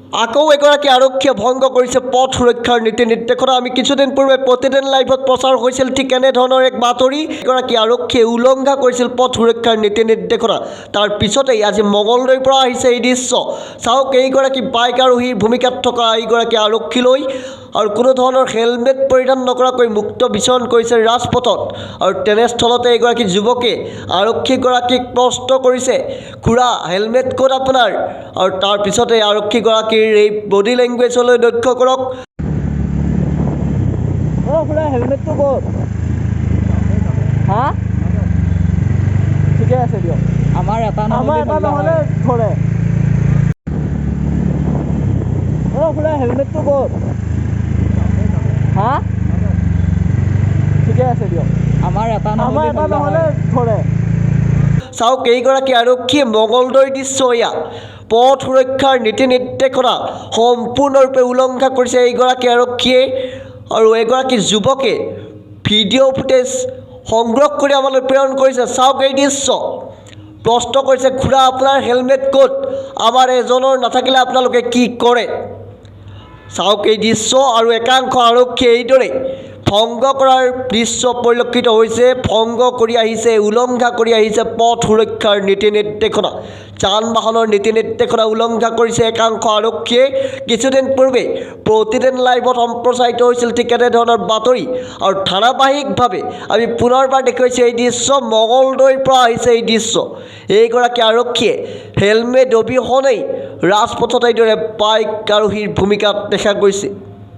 আকৌ এগৰাকী আৰক্ষীয়ে ভংগ কৰিছে পথ সুৰক্ষাৰ নীতি নিৰ্দেশনা। আমি কিছুদিন পূৰ্বে প্ৰতিদিন লাইভত প্ৰচাৰ হৈছিল ঠিক এনেধৰণৰ এক বাতৰি। এগৰাকী আৰক্ষীয়ে উলংঘা কৰিছিল পথ সুৰক্ষাৰ নীতি নিৰ্দেশনা। তাৰ পিছতেই আজি মঙলদৈৰ পৰা আহিছে এই দৃশ্য। চাওক, এইগৰাকী বাইক আৰোহীৰ ভূমিকাত থকা এইগৰাকী আৰক্ষীলৈ আৰু কোনো ধৰণৰ হেলমেট পৰিধান নকৰাকৈ মুক্ত বিচৰণ কৰিছে ৰাজপথত। আৰু তেনেস্থলতে এগৰাকী যুৱকে আৰক্ষীগৰাকীক প্ৰশ্ন কৰিছে, "খুৰা, হেলমেট ক'ত আপোনাৰ?" আৰু তাৰ পিছতে আৰক্ষীগৰাকীৰ এই বডি লেংগুৱেজলৈ লক্ষ্য কৰক। অ' খুৰা, হেলমেটটো ক'ত? হা, ঠিকে আছে দিয়ক। আমাৰ এটা আমাৰ এটা নহ'লে ধৰে। অ' খুৰা, হেলমেটটো ক'ত? হা, ঠিকে আছে দিয়ক। আমাৰ এটা আমাৰ এটা নহ'লে ধৰে। চাওক, এইগৰাকী আৰক্ষীয়ে, মঙলদৈৰ দৃশ্য এয়া, পথ সুৰক্ষাৰ নীতি নিৰ্দেশনা সম্পূৰ্ণৰূপে উলংঘা কৰিছে এইগৰাকী আৰক্ষীয়ে। আৰু এগৰাকী যুৱকে ভিডিঅ' ফুটেজ সংগ্ৰহ কৰি আমালৈ প্ৰেৰণ কৰিছে। চাওক এই দৃশ্য। প্ৰশ্ন কৰিছে, "খুৰা, আপোনাৰ হেলমেট ক'ত? আমাৰ এজনৰ নাথাকিলে আপোনালোকে কি কৰে?" চাওক এই দৃশ্য। আৰু একাংশ আৰক্ষীয়ে এইদৰে ভংগ কৰাৰ দৃশ্য পৰিলক্ষিত হৈছে। ভংগ কৰি আহিছে, উলংঘা কৰি আহিছে পথ সুৰক্ষাৰ নীতি নিৰ্দেশনা। যান বাহনৰ নীতি নিৰ্দেশনা উলংঘা কৰিছে একাংশ আৰক্ষীয়ে। কিছুদিন পূৰ্বে প্ৰতিদিন লাইভত সম্প্ৰচাৰিত হৈছিল ঠিক এনেধৰণৰ বাতৰি। আৰু ধাৰাবাহিকভাৱে আমি পুনৰবাৰ দেখুৱাইছোঁ এই দৃশ্য। মঙলদৈৰ পৰা আহিছে এই দৃশ্য। এইগৰাকী আৰক্ষীয়ে হেলমেট অবিহনেই ৰাজপথত এইদৰে বাইক আৰোহীৰ ভূমিকাত দেখা গৈছে।